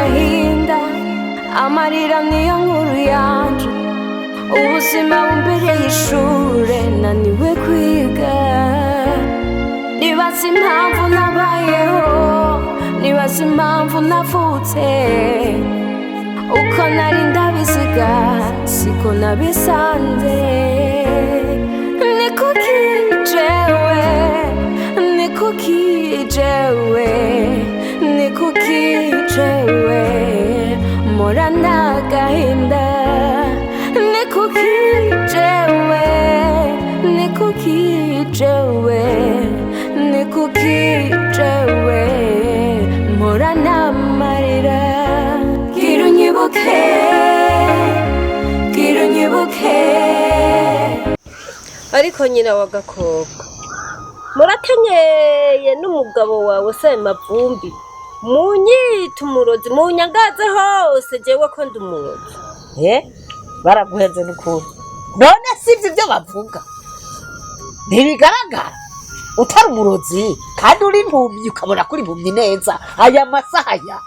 Agahinda, amarira niyo nkuru yanje. Ubuzima bumbereye ishure, naniwe kwiga. Nibaza impamvu nabayeho, nibaza impamvu navutse. Uko nari ndabiziga siko nabisanze. Ni kuki jewe, ni kuki jewe, ni kuki jewe mporana agahinda? Ni kuki jewe, ni kuki jewe, ni kuki jewe mporana amarira? Gira unyibuke, gira unyibuke. Ariko nyina wa Gakobwa, murakenyeye n'umugabo wawe Semavumbi, munyita umurozi, munyangaze hose, jewe ko ndi umurozi. Eh, baraguhenze n'ukuri. None sivyo ibyo bavuga ntibigaragara? Utari umurozi kandi uri impumyi, ukabona ko uri impumyi neza, aya masaha ya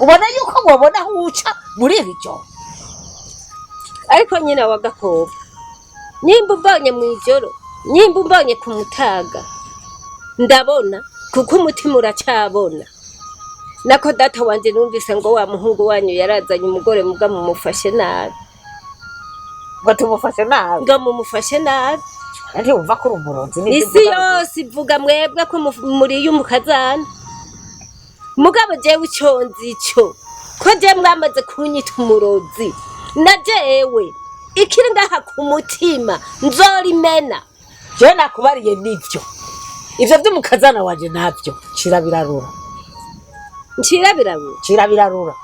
ubona yuko wobona aho uca muri iri joro? Ariko nyina wa Gakobwa, nyimba umbonye mw'ijoro, nyimba umbonye ku mutaga, ndabona, kuko umutima uracabona. Nako data wanje, numvise ngo wa muhungu wanyu yarazanye umugore, muga mumufashe nabi. Ngo tumufashe nabi? Ngo mumufashe nabi. Ntiwumva ko uri umurozi n'ibyo Isi uvuga? yose ivuga mwebwe ko muriye umukazana. Mugabo jewe ico nzi ico ko jewe mwamaze kunyita umurozi, na jewe ikiri ngaha ku mutima nzorimena. Jewe nakubariye nivyo, ivyo vy'umukazana wanje navyo cira birarura. Ncira birarura. Cira birarura.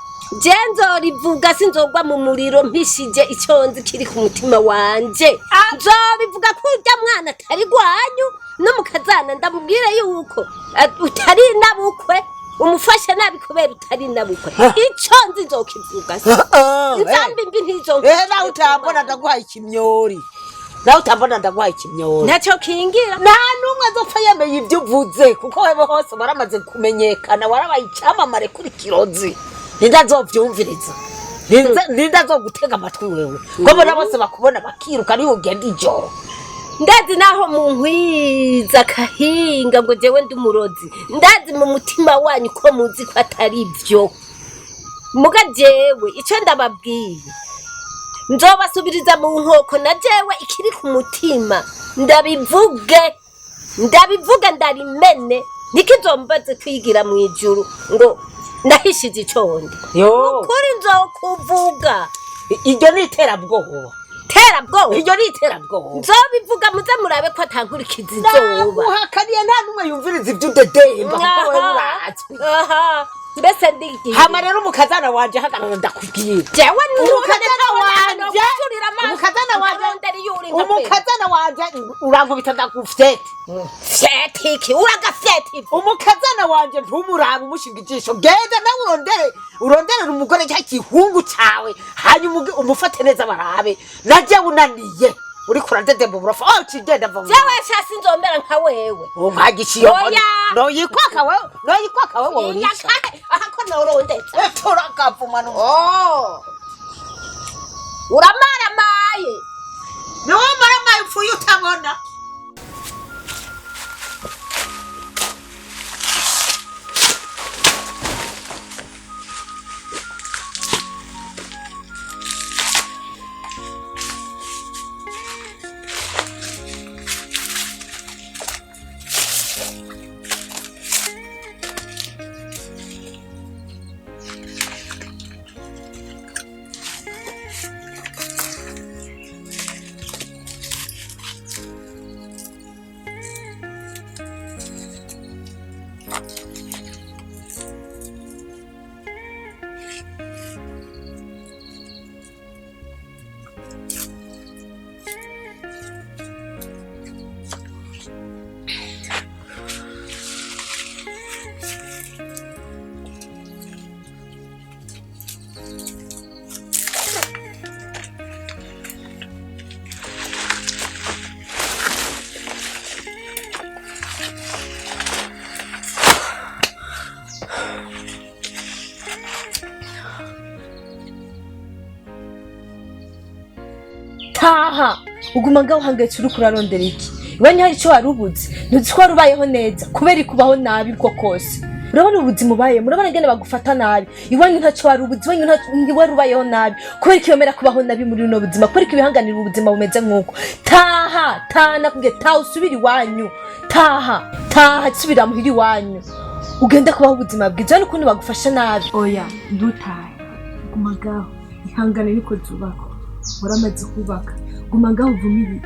Je nzorivuga, sinzogwa mu muriro mpishije ico nzi kiri ku mutima wanje. Nzobivuga ko urya mwana atari gwanyu, n'umukazana ndamubwire yuko utari nabukwe, umufashe nabi kubera utari nabukwe. Ico nzi nzokivuga, inzambi mbi ntizo. Eh, nawe utambona ndaguhaye ikimyori, nawe utambona ndaguhaye ikimyori. Ntacyo kingira. Nta n'umwe azopfa yemeye ibyo uvuze, kuko wewe hose waramaze kumenyekana, warabaye icyamamare kuri Kirozi. Ninde azovyumviriza? Ninde azogutega amatwi wewe, ko mbona bose bakubona bakiruka niyo ugenda ijoro? Ndazi naho munkwiza akahinga ngo jewe ndi umurozi, ndazi mu mutima wanyu ko muzi ko atari byo. Muga jewe icyo ndababwiye, nzobasubiriza mu nkoko, na jewe ikiri ku mutima ndabivuge, ndabivuge, ndarimene. Ntikizombaze kwigira mu ijuru ngo ndahishije icondi. Yo. Ukuri nzokuvuga. Iryo ni iterabwoba. Terabwoba. Iryo ni iterabwoba. Nzobivuga, muze murabe ko atankurikiza izoba. Naguhakaniye, nta n'umwe yumviriza ibyo udedemba, kuko wewe urazwi. Aha, mbese ndigiye. Hama rero umukazana wanje, hagarara ndakubwira. Jewe Umukazana wanje, umukazana wanje, umukazana wanje, urankubita ndagufyete. Fyetiki uragafyeti. Umukazana wanje ntumurabe umushinga ijisho. Genda nawe urondere, uronderere umugore cya gihungu cawe, hanyuma umufate neza barabe. Naje unaniye, uriko uradedemba uburofa. Oh, cigenda va. Jewe sha sinzombera nka wewe. Nkagishiyo. Oya. Noyikwaka wewe, noyikwaka wewe worisha. Iyakahe aha ko norondetse? Turakavuma no. Oh, uramaramaye. Niwe maramaye, upfuye utabona. Taha, uguma ngaho uhangayitse, uriko urarondera iki? Iwanyu hari ico wari ubuze? Ntuzi ko wari ubayeho neza? Kubera kubaho nabi bwo kose, urabona ubuzima ubayemo, urabona ingene bagufata nabi. Iwanyu ntaco wari ubuze, iwanyu ntiwari ubayeho nabi. Kubera ko wemera kubaho nabi muri runo buzima? Kubera ko ibihanganira ubuzima bumeze nk'uko? Taha, taha, nakubwiye, taha usubire iwanyu. Taha, taha, subira muhira iwanyu, ugende kubaho ubuzima bwiza. Urabona ukuntu bagufasha nabi. Oya, ndutahe, guma ngaho, ihangane, niko zubakwa. Waramaze kubaka, guma ngaho uvumirire.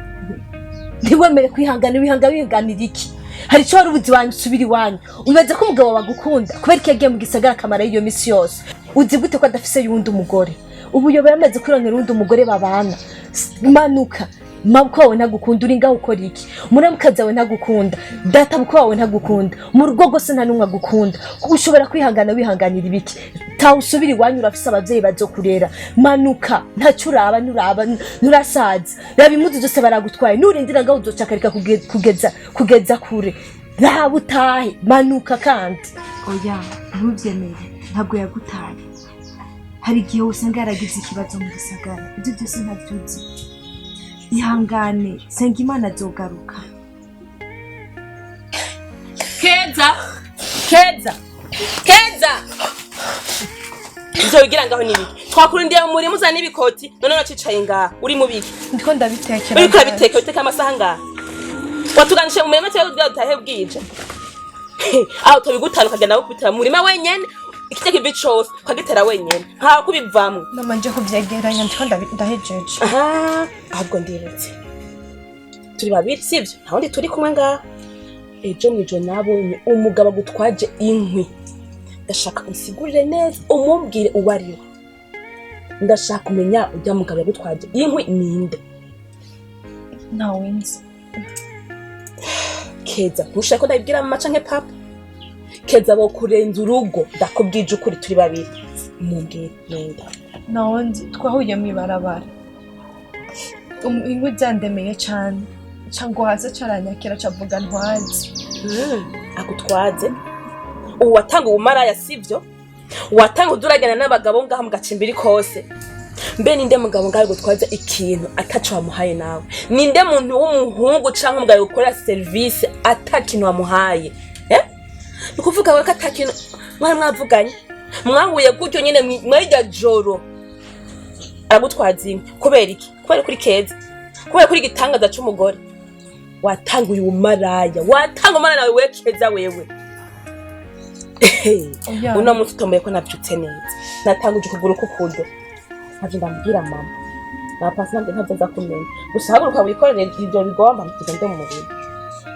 Ntiwemere kwihangana. Wihanga, wihanganira iki? Hari icyo wari ubuzi? Wanyu, usubira iwanyu. Ubaze ko umugabo bagukunda. Kubera ko yagiye mu gisagara akamara iyo misi yose, uzi gute ko adafise y'uwundi umugore? Ubu yoba yamaze kwirongera uwundi umugore babana. Manuka. Mabukwe wawe ntagukunda, uri ngaho ukora iki? Muramukazi wawe ntagukunda, data bukwe wawe ntagukunda, mu rugo rwose nta n'umwe agukunda. Ushobora kwihangana, wihanganira ibiki? Taha usubire iwanyu, urafise abavyeyi bazokurera. Manuka, ntacyo uraba, nuraba nurasaza. Raba impuzu zose baragutwaye. Nurindira ngaho uzocakarika kugeza kure. Raba utahe, manuka kandi. Oya, ntubyemere, ntabwo yagutaye. Hari igihe usanga yaragize ikibazo mu gisagara, ibyo byose ntabyo uzi. Ihangane, senga Imana, azogaruka. Keza, Keza, Keza, ivyo wigira ngaho nibiki? Twakurindiye mu murima uzana n'ibikoti, none nacicaye ngaha uri mu biki? Ndiko ndabitekera. Uriko urabiteka? Uteka amasaha ngaha? Watuganishe mu murima cyangwa kugira dutahe bwije? Aho tubigutana, ukagenda gukubitira mu murima wenyene, ikijya kivi cose ukagitera wenyene, nta kubivamwo. Mama, nje kuvyegeranya, ndiko ndahejeje. Aha, ahubwo ndibutse, turi babiri sivyo? Nta wundi turi kumwe ngaha. Ejo mwijo nabonye umugabo agutwaje inkwi. Ndashaka unsigurire neza, umumbwire uwo ari we. Ndashaka kumenya ujya mugabo yagutwaje inkwi ninde. Ntawe nzi. Keza, ntushaka ko ndabibwira mama canke papa? Keza, bo kurenza urugo, ndakubwije ukuri, turi babiri, mumbwire ninde. Ntawe nzi, twahuye mw'ibarabara. Inkwi zandemeye cane, ca ngo hasi caranyakira, cavuga ntwazi. Agutwaze ubu watanga ubumaraya sivyo? Watanga uduragana n'abagabo ngaha mu gacimbiri kose. Mbe ninde mugabo ngaho gutwaza ikintu ataco wamuhaye nawe? Ninde muntu w'umuhungu canke umugabo gukorera serivisi ata kintu wamuhaye, eh? Ni ukuvuga we ko ata kintu mwari mwavuganye, mwahuye gutyo nyene mw'iryo joro aragutwaza inkwi. Kubera iki? Kubera kuri Keza, kubera kuri igitangaza c'umugore. Watanguye ubumaraya, watanga umwana nawe we Keza wewe. Oya. Uno munsi utomboye ko navyutse neza, natanguje ukuguru k'ukuryo, ntavyo ndambwira mama na pasi, ntabyo ntabyo nza kumenya. Gusa haguruka wikorere ivyo bigomba, tugende mu murima.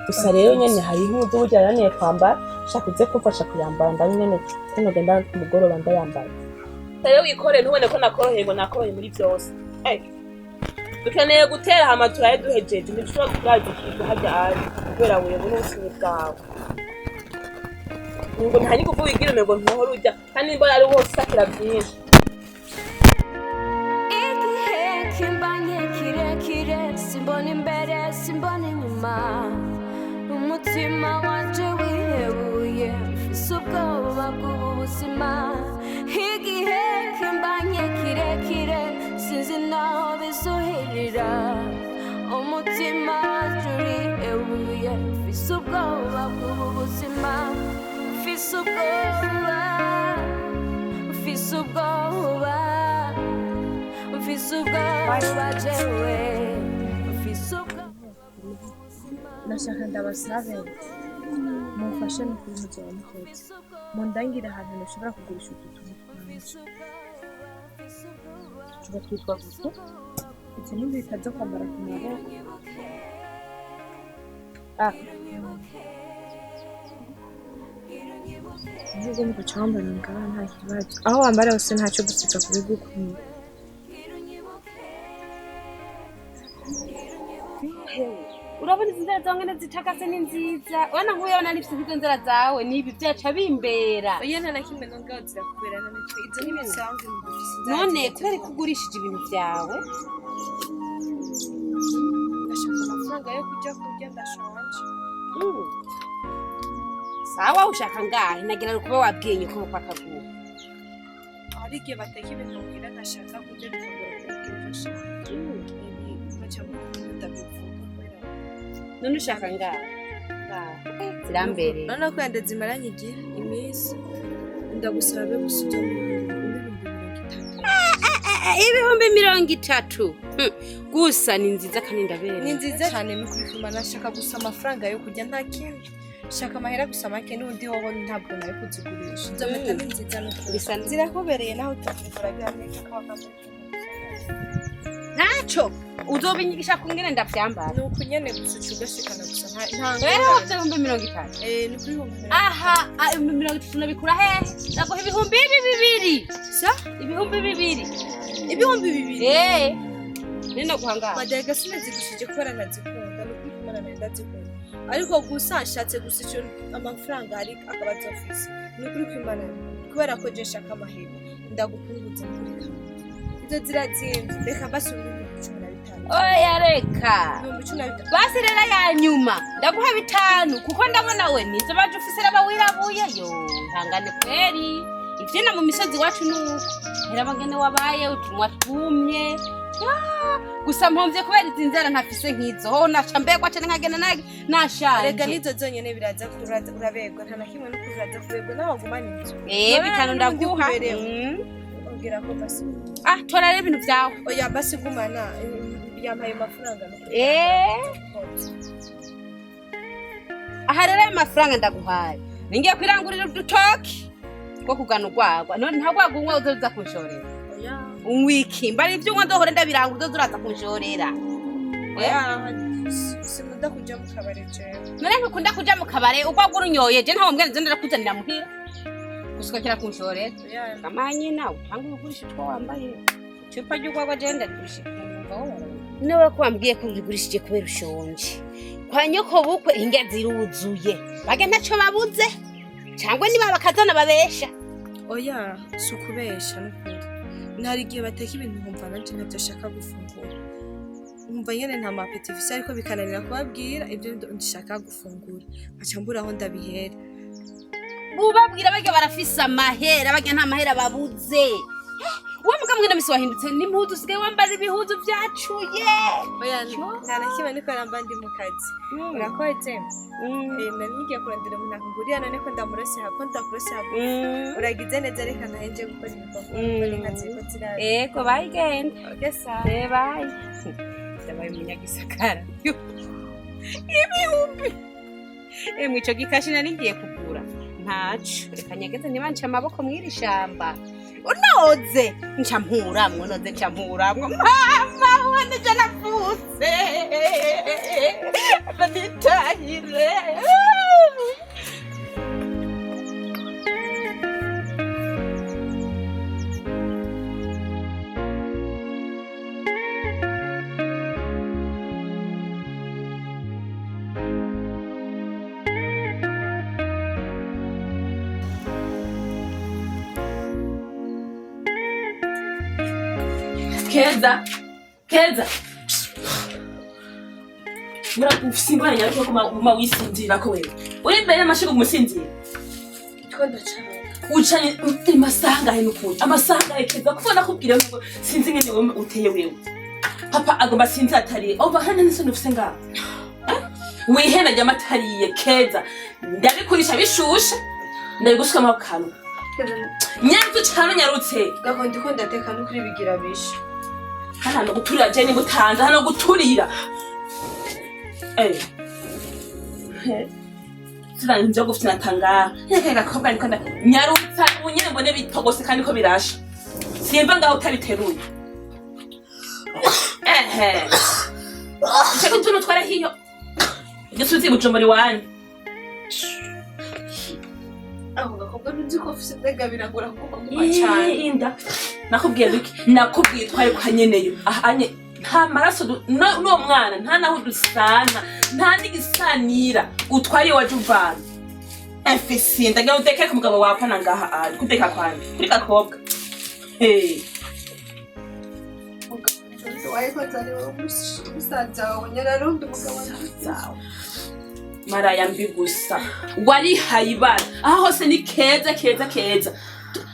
Gusa rero nyene hari impuzu burya yananiye kwambara, shaka uze kumfasha kuyambara, ndabe nyene ko nogenda ku mugoroba ndayambaye. Rero wikorere, ntubone ko nakoroheye, ngo nakoroheye muri vyose. Eh, dukeneye gutera hama turaye duhejeje. Ntidushobora kuraza ikintu harya ari kubera wewe n'ubusinyi bwawe, ngo nta n'ingufu wigira, umengo ntuhora urya kandi imbona ari wose usakira byinshi. Igihe kimbanye kirekire, simbona imbere, simbona inyuma, umutima wanje wihebuye, mfise ubwoba bw'ubu buzima. Igihe kimbanye kirekire, sinzi naho bizuhirira, umutima wanje urihebuye, mfise ubwoba bw'ubu buzima, mfise ubwoba, mfise ubwoba, mfise ubwoba, jewe mfise ubwoba. Nashaka ndabasabe mumfashe n'ukuri, muzoba mukoze mundangire ahantu nashobora kugurisha utu tuntu twanje. Tuba twitwa gute? Izi ni impeta zo kwambara ku maboko. Ah, nubwo mugaca wambara ngaha nta kibazo, aho wambara hose ntacyo gusiga kubigukwiye. Urabona izi nzara zawe ngene zicakase, ni nziza. Urabona nk'uyu, urabona n'ifise nk'izo nzara zawe, nibi vyaca bimbera. Oya, nta na kimwe nongeho, zirakubera none izo ntibisanzwe mu gufise inzara. None kubera ko ugurishije ibintu vyawe? Ndashaka amafaranga yo kurya, kurya ndashonje. Sawa, ushaka ngahe? Nagira kuba wabwiye nyoko ko akaguha. Hari igihe bateka ibintu mbwira ntashaka kurya, bikagora kubwira ivyo nshaka. Ncambuka ndabivuga kubera None ushaka ngaha? Ngaha. Zirambereye. Urabona ko yanda zimaranye igihe, iminsi. Ndagusaba be gusa ujya mu 30,000. 30,000. Gusa ni nziza kandi ndabereye. Ni nziza cyane, ni ukuri kuma nashaka gusa amafaranga yo kurya, nta kindi. Shaka amahera gusa make, n'ubundi wowe ntabwo nari kuzigurisha. Izo mpeta ni nziza n'ukuri. Bisa neza. Zirakubereye naho utakigura bihamye kakaba kamwe. Ntaco uzobinyigisha kungene ndavyambara. Ni uku nyene gusa uca ugashikana gusa nta Rero ngorane. 30,000. Eh, ni kuri 30,000. Aha, 30,000 nabikura hehe? Ndaguha 2000. Sa? 2000. 2000? Eh. Nino guhangara. Madega sinazigushije kubera ntazikunda, ni ukuri kumana nari ndazikunda. Ariko gusa nshatse gusa ico amafaranga ari akaba azofise. Ni ukuri kwimana kubera ko je nshaka amahera. Ndagupunguza kuri kamwe. Izo zirazimvye, reka basi 15,000. Oya reka. 15,000. Basi rero ya nyuma ndaguha 5 kuko ndabona we nizo baje ufise raba wirabuye yo ihangane kweri. Ivyina mu misozi iwacu nuko. Hera bagene wabaye utumwa twumye. Gusa mpomvye kubera izi nzara ntafise nk'izo. Ho naca mbegwa cane nkagenda nashaje. Rega nizo zonyene biraza kuraza urabegwa, nta na kimwe no kuraza kubegwa naho wagumana inzu. Eh, 5 ndaguha. Ongera ko basi. Ah, tora rero ibintu vyawe. Oya basi gumana, yampaye amafaranga no. Eh. Aha rero ayo mafaranga ndaguhaye. Ningiye kwirangurira udutoki two kugana urwagwa. None nta rwagwa unywa uzoza kunshorera. Oya. Unywa iki? Mbara ivyo unywa ndohore ndabirangura uzoza uraza kunshorera. Oya, sinkunda kuja mu kabare jewe. None ntukunda kuja mu kabare urwagwa urunyoye, je ntawe mbwira nzo ndakuzanira muhira. Gushika kira kunshorera. Oya. Amanyina utanga ugurisha utwo wambaye. Icupa ry'urwagwa je ndarigurisha. Nawe ko wambwiye ko urigurishije kubera ushonje. Kwa nyoko bukwe inge ziruzuye. Bage ntaco babuze. Cyangwa niba bakazana babesha. Oya, si ukubesha n'ukuri. Ntari igihe bateka ibintu nkumva nanje ntavyo nshaka gufungura. Nkumva nyene nta ma appétit mfise ariko bikananira kubabwira ibyo nshaka gufungura. Nkaca mbura aho ndabihera. Ubabwira barya barafise amahera, barya nta mahera babuze. Uwo mugabo mwene misi wahindutse n'impuzu usigaye wambara ibihuzu vyacuye. Oya, nta na kimwe niko namba ndi mu kazi. Urakoze. Nari ngiye kurondera umuntu akugurira none ko ndamurose hako ndakurose hako. Uragize neza reka nahe nje gukora ibikorwa. Mbona inka ziriko zirara. Ego bayigenda. Okay, sawa. Eh, bye. Ndabaye umunyagisagara. Ibihumbi. Emwe ico gikashi nari ngiye kugura. Ntaco. Reka nyegeze niba nca amaboko mw'iri shamba. Unoze nca mpuramwo, noze nca mpuramwo. Mama we nije navutse. Nditahire. Keza, Keza. Mura ufise ingorane nyariko kuma wisinzira ko wewe. Uri imbere y'amashiga umusinzira. Ndiko ndacana. Ucanye amasaha angahe n'ukuri? Amasaha angahe Keza? Kuko nakubwira ngo sinzi ingene wewe uteye wewe. Papa agomba sinzi atariye. Ova hano n'isoni ufise ngaho. Wihena ryama atariye Keza. Ndabikurisha bishushe. Ndabigushikamo akanwa. Nyarutse cane nyarutse. Gako ndiko ndateka n'ukuri bigira bishe. Hano guturira je ni gutanza hano guturira. Eh. Sina nje gufina tanga. Yeke gakobwa ariko nyarutsa unyene mbone bitogose kandi ko birasha. Simba ngaho utabiteruye. Ehe. Cheko tuntu twara hiyo. Gisuzi bujumbura iwanyu. Ako gakobwa ntuzi ko ufise mbega biragora kuba muba cyane. Inda. Nakubwiye biki? Nakubwiye twari kwa nyeneyo. Ahanye nta maraso n'uwo mwana nta naho dusana nta n'igisanira utwariye waje uvana. Efisi ndagira uteke ku mugabo wawe pana ngaha ari kuteka kwanje kuri gakobwa. Eh. Maraya mbi gusa warihaye ibara aho hose ni keza keza keza.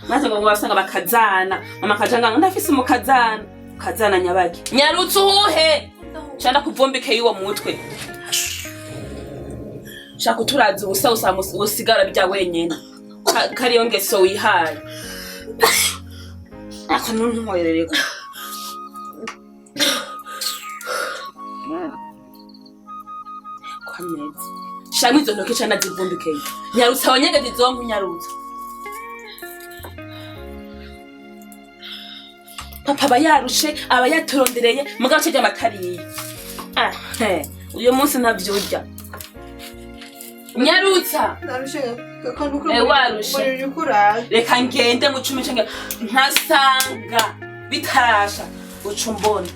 Maze ngo basanga bakazana mama kajanga ngo ndafise umukazana kazana nyabaki nyarutse uhuhe. Canda kuvumbike y'uwo mutwe. Shaka uturaza ubusa usigara bijya wenyene. Kariyo ngeso wihaye. Ako ntunkorereko. Kwameze. Shamwe izo ntoke cana zivumbikeye. Nyarutsa abanyegezi zonka unyarutsa. Papa aba yarushe, aba yaturondereye, mugabo aca amatariye. Ah, he, uyu munsi ntavyurya. Nyarutsa! Narushe ko Eh, warushe. Muri ukuraje. Reka ngende mu cumi canke ntasanga bitarasha uca umbona.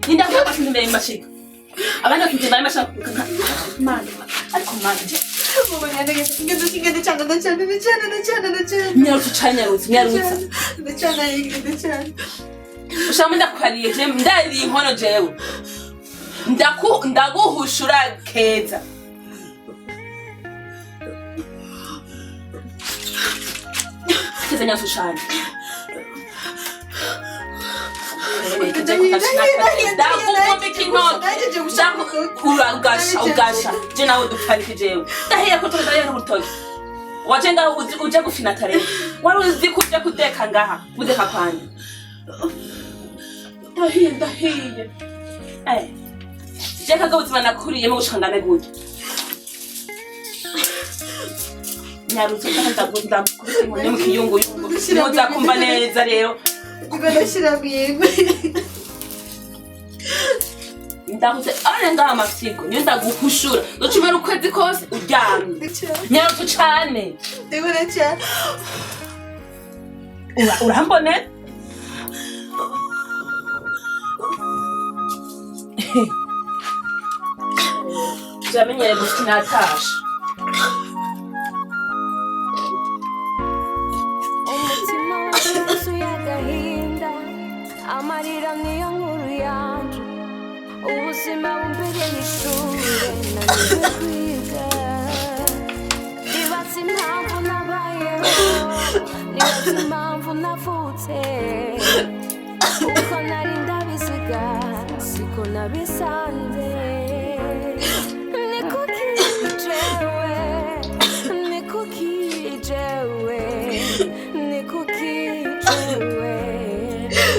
Ninda kuba imbere mu mashiga. Abandi bakinze imbere y'amashiga. Mana, ariko mana, Ngende cyane ndacana ndacana ndacana ndacana. Nyarutsa ucane, nyarutsa, nyarutsa. Ndacana ndacana. Ushaka ndakwariye je ndariye inkono jewe. Ndaguhushura keza. Keza nyarutsa ucane. Ndakuvumbika intoki. Ugasha ugasha je nawe dupfarike jewe. Ndahiye ko tudahiye n'urutoki. Waje ngaho uje gufinata rero. Wari uzi ko uje kudeka ngaha, kudeka kwanje. Ndahiye ndahiye. Eh. Je kaga ubuzima nakuriyemo gushika ngane gutya. Nyarutse kandi ndakubita inkoni mu kiyunguyungu. Ntuzakumva neza rero. Ndashyira mwigwe. Ndakuze ane ngaha amafyigo niyo ndaguhushura ucumara ukwezi kose uryamye. Nyarutse ucane. Ndacana. Urambonera? Turamenyereye gushika natasha. Umutima wanjye wuzuye agahinda, amarira niyo nkuru yanje. Ubuzima bumbereye ishure naniwe kwiga. Nibaza impamvu nabayeho, nibaza impamvu navutse. Uko nari ndabiziga siko nabisanze. Ni kuki jewe, ni kuki jewe, ni kuki jewe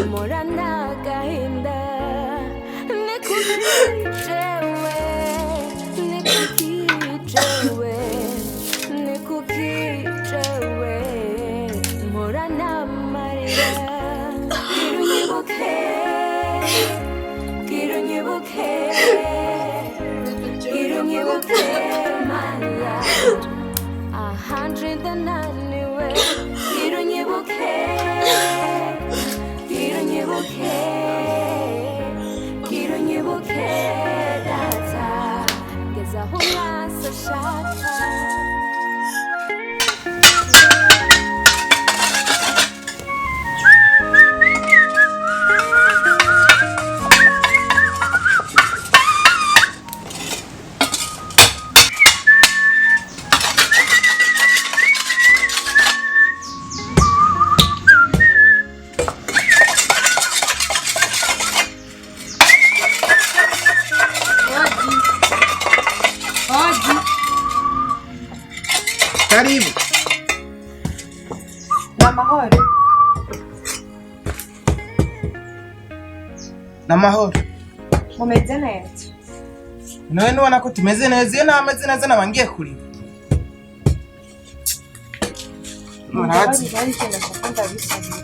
mporana agahinda. Ni kuki jewe, ni kuki jewe, ni kuki jewe mporana amarira. Gira unyibuke, gira unyibuke, gira unyibuke mana. Ahanje ndananiwe. Gira unyibuke, gira unyibuke, gira unyibuke data. Ngeze aho umwansi ashaka. Karibu. Ni amahoro. N'amahoro. Mumeze neza. Nawe nubona ko tumeze neza, iyo ntameze neza naba ngiye kurima. Murazi. Mumbabarire hari ikintu nashaka ndabisabira.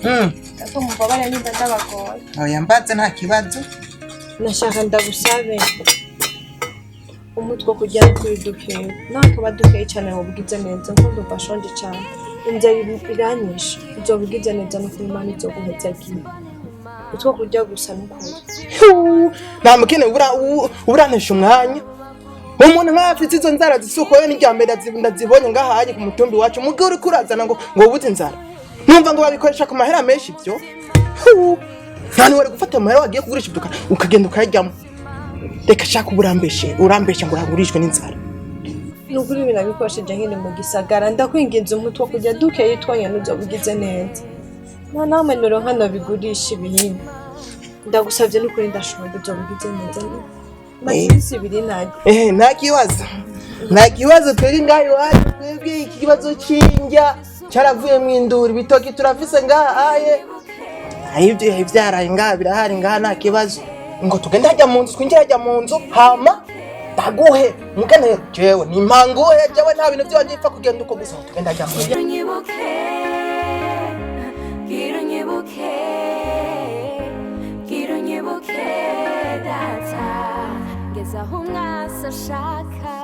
Mm. Ariko mumbabarire nimba ndabagoye. Oya mbatse nta kibazo. Nashaka ndagusabe umutwe kujya kuri dukeya. Nawe kuba dukeya cyane wobwize neza kuko ndumva nshonje cyane. Inzara iranyishe. Uzobwize neza no kuri Imana izoguhezagiye. Utwo kurya gusa n'ukuri. Nta mukene ubura urantesha umwanya. Umuntu nk'aho afite izo nzara zisuko yo n'irya mbere ndazibonye ngaha ku mutumbi wacu, mugihe uriko urazana ngo ubuze inzara. Numva ngo babikoresha ku mahera menshi ibyo. Hu! Nta wari gufata amahera wagiye kugurisha ibyo ukagenda ukayaryamo. Reka shaka uba urambeshe, urambeshe ngo uragurishwe n'inzara. Ni ukuri ibintu nabikoresheje nkiri mu gisagara, ndakwinginze umutwe kujya duke yitwanya n'uzobugize neza. Nta namwe noronka nobigurisha ibinini. Ndagusavye n'ukuri ndashoboye uzobugize neza. Maze iminsi ibiri ntarya. Eh, nta kibazo. Nta kibazo twebwe ngaha iwacu, twebwe iki kibazo c'indya caravuye mu induru, ibitoki turafise ngaha aye. Ibyo ivyaraye ngaha birahari ngaha nta kibazo. Ngo tugende hajya mu nzu, twinjire hajya mu nzu, hama ndaguhe. Mugane jewe ni mpanguhe, jewe nta bintu vyanje bipfa kugenda uko gusa, tugende hajya mu nzu. Unyibuke, gira unyibuke, gira unyibuke data, ngeze aho umwasi ashaka.